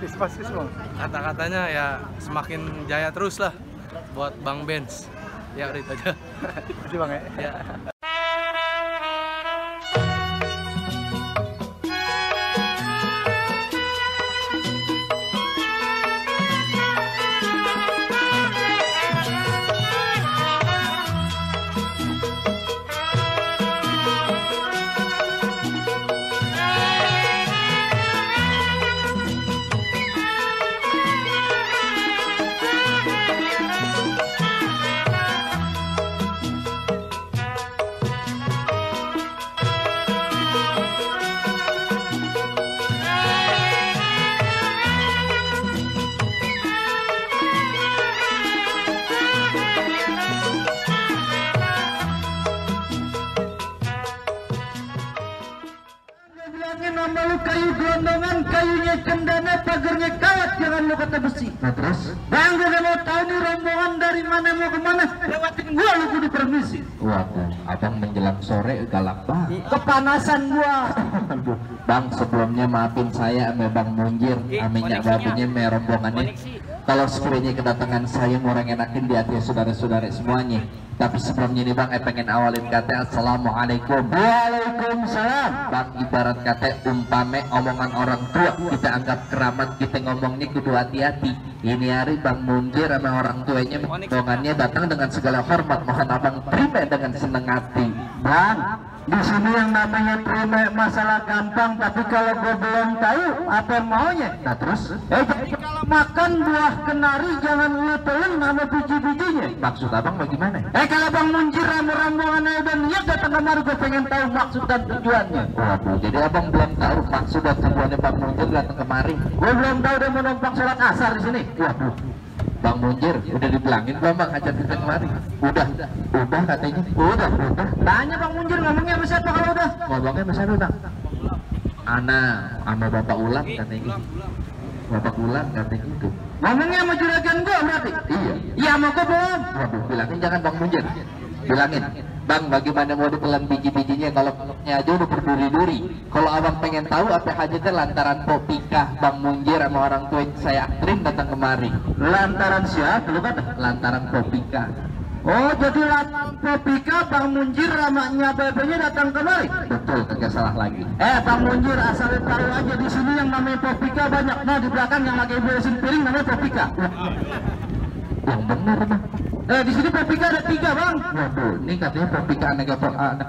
Antisipasi semua. Kata-katanya ya semakin jaya terus lah buat Bang Benz. Ya udah itu aja. Terima kasih Bang ya. Ya. Nama lu kayu gelondongan, kayunya cendana, pagarnya kawat, jangan lu kata besi. Nah terus? Bang, gue mau tahu nih rombongan dari mana mau kemana, lewatin gua lu kudu permisi. Waduh, abang menjelang sore galak banget. Kepanasan gua. Bang, sebelumnya maafin saya ame Bang Munjir, ame Nyak Babinya, ame rombongannya. Kalau sekiranya kedatangan saya mau orang enakin di hati saudara-saudara semuanya. Tapi sebelumnya nih Bang, pengen awalin kata Assalamualaikum. Waalaikumsalam. Bang, ibarat kata umpame omongan orang tua kita anggap keramat, kita ngomongnya kudu hati-hati. Ini hari Bang Munjir sama orang tuanya omongannya datang dengan segala hormat, mohon abang terima dengan senang hati. Bang, di sini yang namanya terima masalah gampang, tapi kalau gue belum tahu apa maunya. Nah terus? Jadi kalau makan buah kenari jangan lu telan sama biji-bijinya. Maksud abang bagaimana? Kalau Bang Munjir sama rombongannya udah niat datang kemari, gue pengen tahu maksud dan tujuannya. Waduh, jadi abang belum tahu maksud dan tujuannya Bang Munjir datang kemari. Gue belum tahu dia mau numpang sholat asar di sini. Waduh, Bang Munjir udah dibilangin belum Bang ajak kita kemari? Udah katanya. Udah. Tanya Bang Munjir ngomongnya sama siapa kalau udah? Ngomongnya sama siapa Bang? Ana sama Bapak Ulang katanya. Bapak Ulang katanya itu. Ngomongnya sama juragan gue berarti? Iya. Iya sama gue belum. Waduh, bilangin jangan Bang Munjir. Bilangin, Bang bagaimana mau ditelan biji-bijinya kalau peluknya aja udah berduri-duri. Kalau abang pengen tahu apa hajatnya lantaran popikah Bang Munjir sama orang tua saya Aktrim datang kemari. Lantaran siapa lu kata? Lantaran popikah. Oh, jadi lantaran popika Bang Munjir ramanya bebenya datang kemari. Betul, kagak salah lagi. Bang Munjir asal tahu aja di sini yang namanya popika banyak. Nah di belakang yang lagi beresin piring namanya popika. Yang benar Bang. Di sini popika ada 3 Bang. Waduh, ini katanya popika anaknya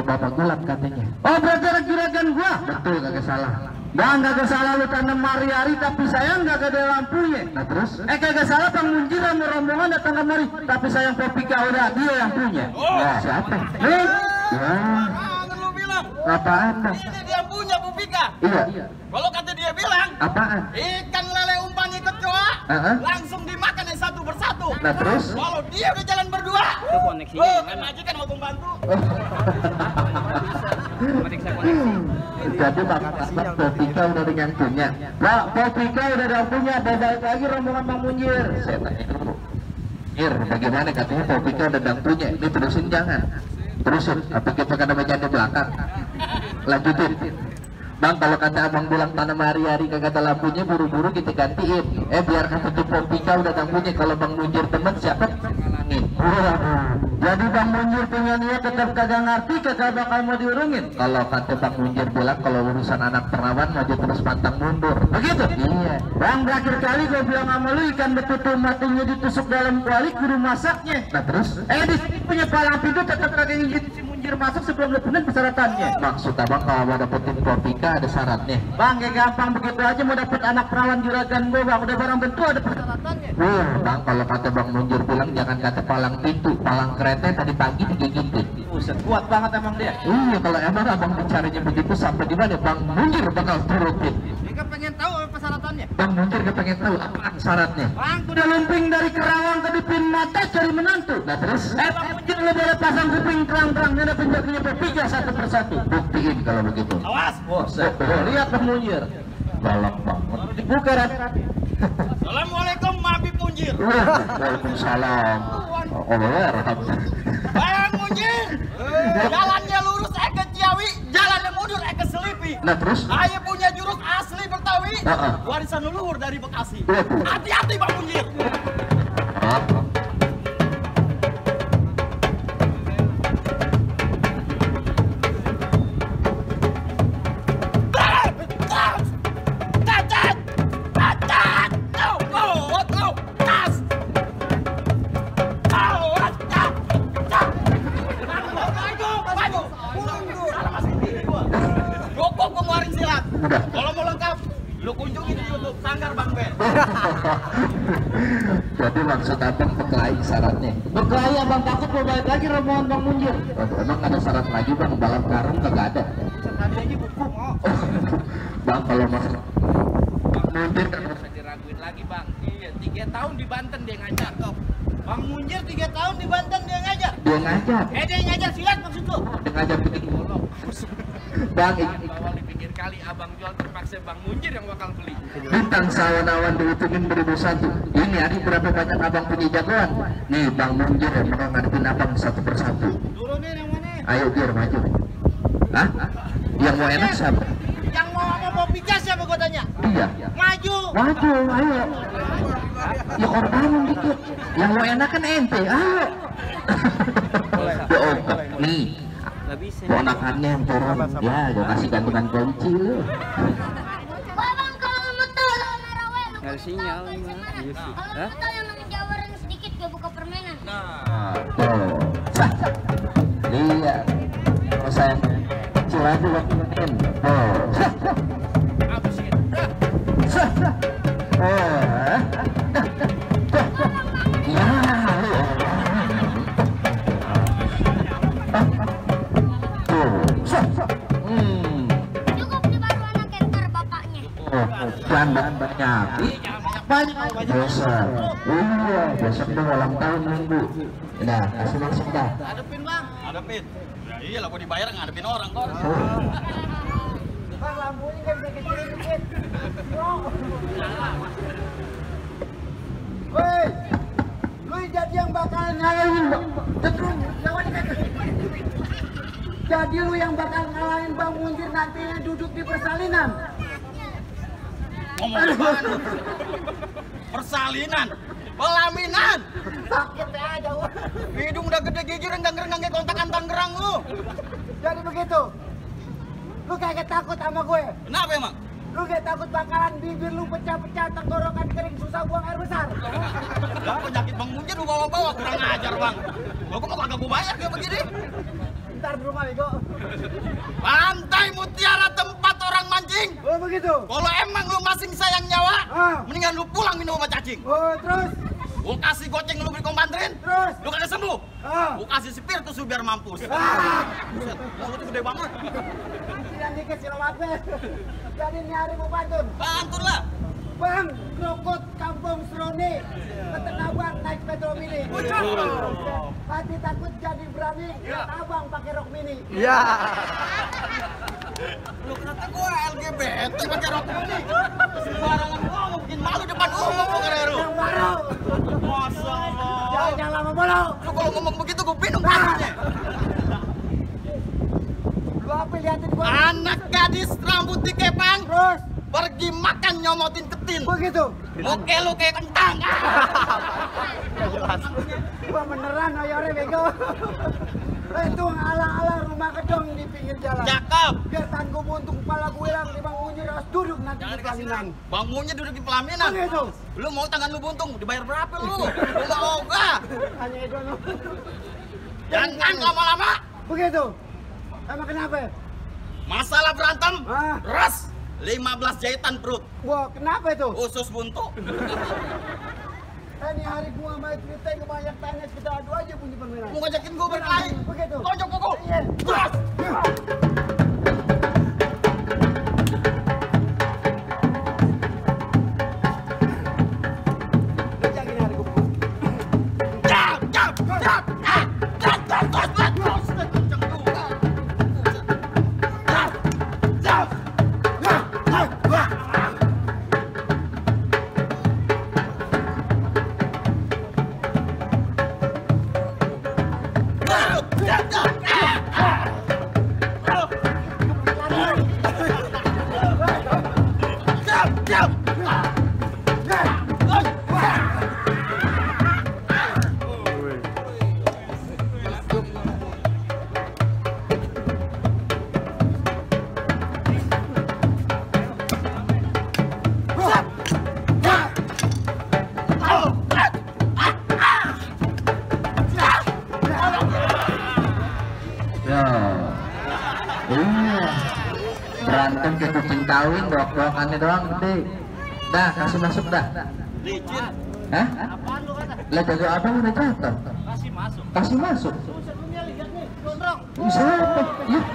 Bapak Gulat katanya. Oh, berarti ada juragan gua. Betul, kagak salah. Bang, kagak salah lu tanam mari-hari, tapi sayang gak ada lampunya. Nah terus? Kagak salah Bang Munjir sama rombongan datang kemari, tapi sayang popika udah dia yang punya. Nah, siapa? Nih. Ya. Lu bilang Apaan Bang? ini dia punya Pupika. Iya. Kalau kata dia bilang Apaan? ikan lele umpannya kecoa langsung dimakan yang satu persatu. Nah terus? Kalau dia udah jalan berdua, Itu koneksinya kan majikan mau pembantu. Jadi Bang popika udah ada yang punya. Nah, popika udah ada yang punya, balik lagi rombongan Bang Munjir. Saya tanya dulu. Bagaimana katanya popika udah ada yang punya? Ini terusin jangan. Terusin, apa kita kena baca di belakang? Lanjutin. Bang, kalau kata abang bilang tanam hari-hari kagak ada lampunya, buru-buru kita gantiin. Biar kata tuh popika udah yang punya. Kalau Bang Munjir temen siapa? Nih. Jadi Bang Munjir punya niat tetap kagak ngerti, kagak bakal mau diurungin. Kalau kata Bang Munjir bilang kalau urusan anak perawan maju terus pantang mundur. Begitu? Iya. Bang, terakhir kali gue bilang sama lu ikan betutu matinya ditusuk dalam kuali kudu masaknya. Nah terus? Di sini punya palang pintu tetap kagak ngizin si Munjir masuk sebelum lepenin persyaratannya. Maksud abang kalau mau dapetin popika ada syaratnya? Bang, kayak gampang begitu aja mau dapet anak perawan juragan gue Bang, udah barang bentuk ada persyaratannya. Bang, kalau kata Bang Munjir bilang jangan kata palang pintu, palang kereta tadi pagi digigitin. Buset, kuat banget emang dia. Iya, kalau emang abang bicaranya begitu sampai di mana Bang Munjir bakal turutin. Dia pengen tahu apa persyaratannya. Bang Munjir kepengen tahu apaan syaratnya. Bang, udah lumping dari Kerawang ke Dipin Mata cari menantu. Nah terus? Bang Munjir lu boleh pasang kuping terang-terang, ada penjaginya popika satu persatu. Buktiin kalau begitu. Awas. Buset, lihat Bang Munjir. Galak banget. Dibuka rapi-rapi. Assalamualaikum Mabib Munjir. Waalaikumsalam. Bang Munjir, jalannya lurus ke Ciawi, jalannya mundur ke Selipi. Nah terus? Saya punya jurus asli Betawi. Betawi, warisan leluhur dari Bekasi. Waduh. Hati-hati Bang Munjir. Kalau mau lengkap, lu kunjungi di YouTube Sanggar Bang Ben. Jadi maksud abang berkelahi syaratnya. Berkelahi abang takut mau balik lagi rombongan Bang Munjir. Emang ada syarat lagi bang, balap karung kagak ada. Tadi aja buku mau. Bang kalau masalah Munjir kan Usah diraguin lagi bang. Iya, 3 tahun di Banten dia ngajak. Bang Munjir 3 tahun di Banten dia ngajak. dia ngajak, Dia ngajak silat maksud lu? dia ngajak bikin golok. Bang, Awal di pinggir kali abang jual terpaksa Bang Munjir yang bakal beli. bintang sawan-awan dihitungin 1001. Ini hari berapa banyak abang punya jagoan? Nih Bang Munjir yang mau ngadepin abang satu persatu. Turunin yang mana? Ayo Gir maju. Hah? Yang mau enak siapa? Yang mau pikas siapa gua tanya? Iya. Maju. Maju, ayo. Ya korbanin dikit. Yang mau enak kan ente, ayo. Ya oke. Nih. Ponakannya yang turun. Ya, gue kasih gantungan kunci lu. Babang kalau mau tahu Narawel. Nggak ada sinyal. Iya sih. Kalau mau tahu yang namanya jawaran sedikit gak buka permainan. Tuh. Sah. Lihat. Kalau saya kecil aja waktu main. Tuh. Sah. Apa sih? Sah. Ya. Cukup di baru anak enter bapaknya. Jangan banyak. Banyak. Besok. Iya, besok tuh ulang tahun minggu. Nah, kasih langsung dah. Hadepin Bang. Hadepin. Ya iyalah gua dibayar ngadepin orang kok. Bang lampunya kan bisa kecilin dikit. Woi. Lu jadi yang bakalan ngalahin Cetrum. Jadi lu yang bakal ngalahin Bang Munjir nantinya duduk di persalinan. Ngomong apaan lu? Persalinan, pelaminan. Sakit aja gua. Hidung udah gede gigi renggang-renggang kayak kontakan Tangerang lu. Jadi begitu. Lu kayak takut sama gue. Kenapa emang? Lu kayak takut bakalan bibir lu pecah-pecah, tenggorokan kering, susah buang air besar. Lah penyakit Bang Munjir lu bawa-bawa, kurang ajar Bang. Gua mau kagak gua bayar kayak begini. Ntar di rumah Bego. Pantai Mutiara tempat orang mancing. Oh begitu. Kalau emang lu masing sayang nyawa, mendingan lu pulang minum obat cacing. Oh terus? Gua kasih goceng lu beli kompantrin. Terus? Lu kagak sembuh. Gua kasih spiritus lu biar mampus. Buset, mulutnya gede banget. Yang dikit silomape. Jadi nyari mau pantun. Pantun lah. Bang, krokot kampung Seroni, petek abang naik Metro Mini. Hati takut jadi berani, lihat abang pakai rok mini. Iya. Lu kata gua LGBT pakai rok mini. Sembarangan ngomong, bikin malu depan umum lu Karero. Yang baru. Masa Allah. Jangan lama mulu. Lu kalau ngomong begitu gua bingung tangannya. Lu apa liatin gua? Anak gadis rambut dikepang. Terus? Pergi makan nyomotin ketin. Begitu. Oke lu kayak kentang. Jelas. Gua beneran ayornya Bego. Itu ala-ala rumah kedong di pinggir jalan. Cakep. Biar tangguh buntung kepala gue hilang di Bang Munjir harus duduk nanti di pelaminan. Bang Munjir duduk di pelaminan. Begitu. Lu mau tangan lu buntung, dibayar berapa lu? Lu mau ogah. Hanya itu lu. Jangan lama-lama. Begitu. Emang kenapa? Masalah berantem. Ras. 15 jahitan perut. Wah, kenapa itu? Usus buntu. Ini hari gua sama cerita banyak tanya, kita adu aja punya permainan. Mau ngajakin gua berkelahi. Begitu. Tonjok koko. Iya. Terus. kawin doak-doakannya doang gede. Dah kasih masuk dah. Licin. Hah? Apaan lu kata? Lah jago abang udah jatuh. Kasih masuk. Kasih masuk. Sebelumnya lihat nih, gondrong. Bisa apa? Yuk.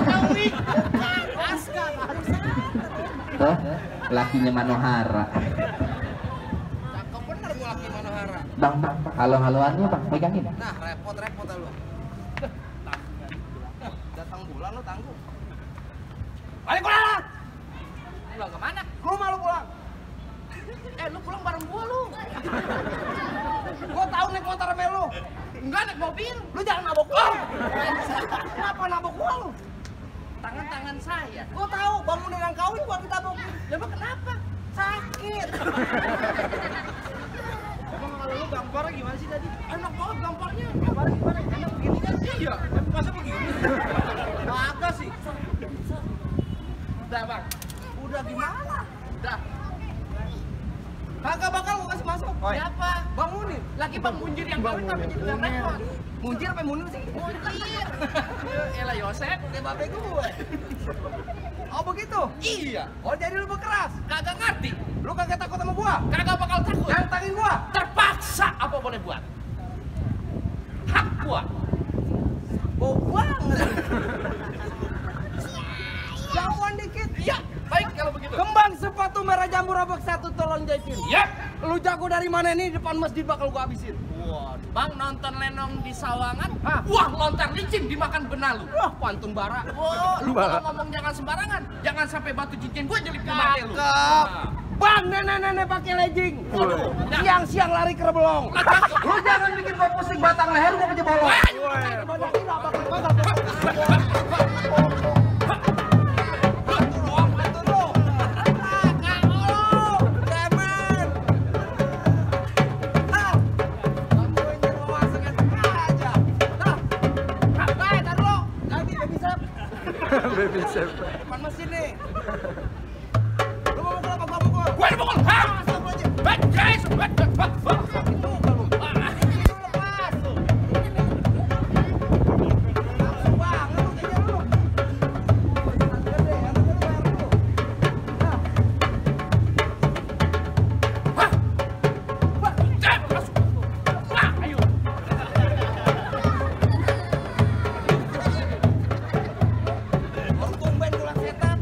Kawin. Aska. Tuh, lakinya Manohara. Cakep bener gua laki Manohara. Bang, halo-haloannya bang, pegangin. Nah, repot-repot lu. Datang bulan lu tangguh. Balik pulang. Pulang kemana? Ke rumah lu pulang. Lu pulang bareng gua lu. Gua tahu naik motor sama lu. Enggak naik mobil. Lu jangan nabok gua. Kenapa nabok gua lu? Tangan-tangan saya. Gua tahu bangun dengan kawin gua ditabok. Emang kenapa? Sakit. Emang kalau lu gambarnya gimana sih tadi? Enak banget gambarnya. Gambarnya gimana? Enak begini kan? Iya. Masa begini? Kagak sih. Udah, Bang. Udah gimana? Udah. Kagak bakal gua kasih masuk. Siapa? Bang Munir. Lagi Bang Munjir yang kawin tapi jadi udah repot. Munjir apa Munir sih? Munjir. Elah Yosep. Kayak babe gue. Oh begitu? Iya. Oh jadi lu berkeras? Kagak ngerti. Lu kagak takut sama gua? Kagak bakal takut. Nantangin gua? Terpaksa apa boleh buat? Hak gua. Bau banget. Jauhan dikit. Iya. Baik kalau begitu. Kembang sepatu merah jambu robek satu tolong jahitin. Yap. Lu jago dari mana nih? Depan masjid bakal gua habisin. Waduh. Bang nonton Lenong di Sawangan. Hah? Wah, lontar licin dimakan benalu. Wah pantun bara. Wah, lu kalau ngomong jangan sembarangan. Jangan sampai batu cincin gua jelip ke mata lu. Cakep. Nah. Bang, nenek-nenek pakai legging. Siang-siang lari ke rebelong. Lah, cakep. Lu jangan bikin gua pusing batang leher gua kejebolong. Wah, Banyakin apa Baby chef. depan mesin nih. Lu mau mukul apa gua mukul? gua dipukul. Hah? Baik, guys. Baik, baik, baik. Sakit juga lu. Ah. Lu lepas lu. Langsung banget lu kayaknya lu. Anak gede, anak gede bayar lu. Nah, Hah? Wah, cek, masuk. Wah, ayo. orang tumben gua setan.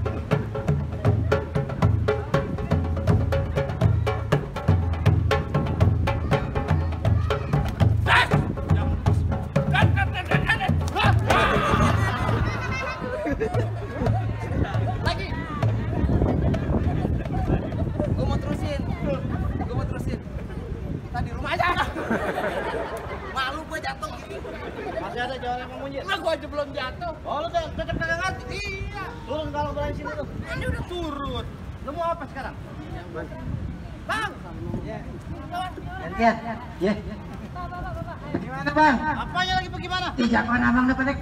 Lagi. Gua mau terusin. Kita di rumah aja. Malu gua jatuh gini. Masih ada jalan yang munjir. Lah gua aja belum jatuh. Oh lu udah tetep kagak ngerti? Iya. Turun kalau berani sini tuh. Ini udah turun. Lu mau apa sekarang? Bang. Gantian. Ya. Gimana bang? Apanya lagi bagaimana? Di jagoan abang udah pada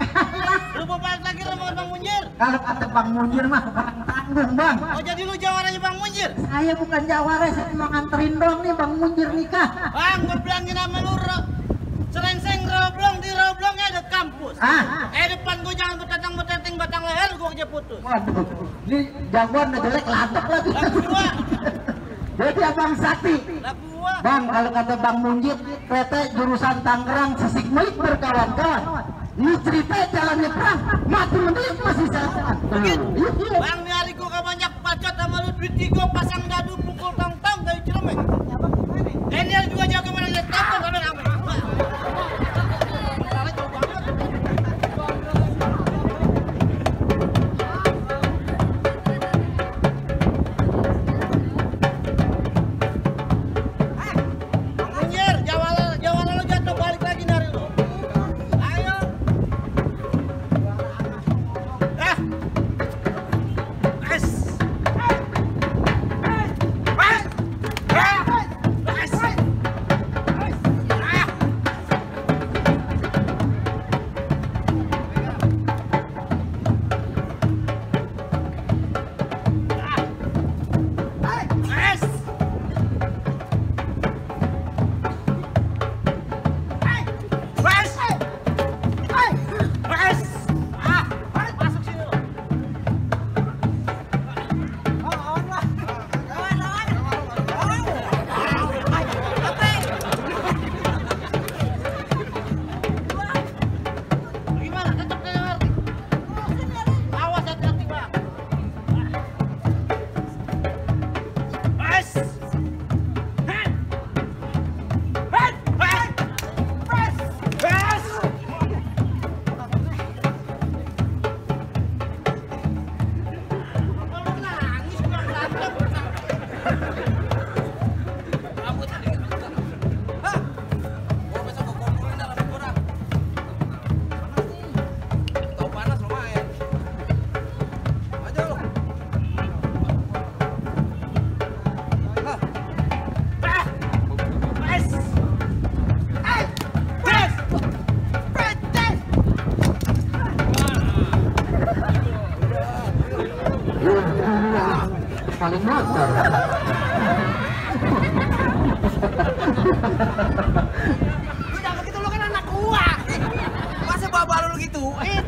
Lu mau balik lagi rombongan Bang Munjir? Kalau kata Bang Munjir mah orang tanggung bang. Oh jadi lu jawarannya Bang Munjir? Saya bukan jawara, saya mau nganterin doang nih Bang Munjir nikah. Bang, gua bilangin sama lu Serengseng roblong di roblongnya ada kampus. Ah, Depan gua jangan betetang batang leher gua aja putus. waduh, ini jagoan udah jelek latok lagi. Lah gua, Jadi abang Sakti. lah gua. Bang, kalau kata Bang Munjir, PT jurusan Tangerang sisik melik berkawan-kawan. Ini cerita jalannya perang, mati mendiang masih salaman. Iya. Bang, di hari gua banyak bacot sama lu duit tiga pasang dadu pukul tong-tong dari Cilemek. Daniel juga jago mana lihat tong-tong sama rame. Salah jauh banget. Bang Munjir, jawala lu jatuh balik lagi dari lu. Ayo. Es. Lu jangan begitu, lu kan anak gua. Masa bapak lu gituin?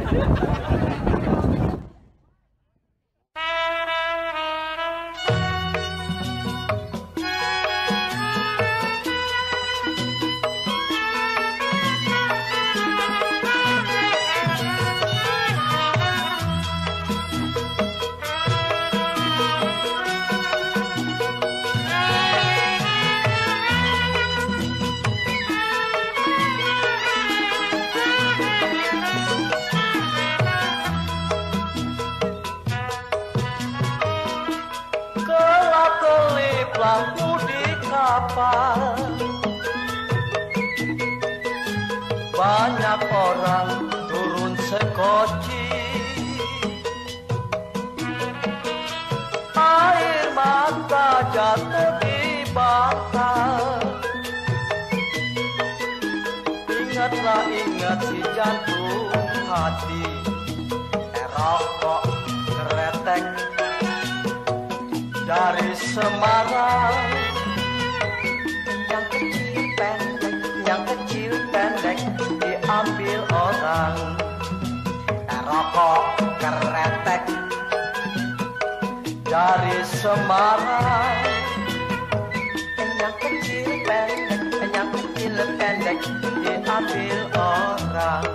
Kelap-kelip lampu di kapal, banyak orang turun sekoci, air mata jatuh di bantal. Ingatlah, ingat si jantung hati, rokok keretek dari Semarang. Yang kecil pendek diambil orang. Rokok keretek dari Semarang. Yang kecil pendek diambil orang.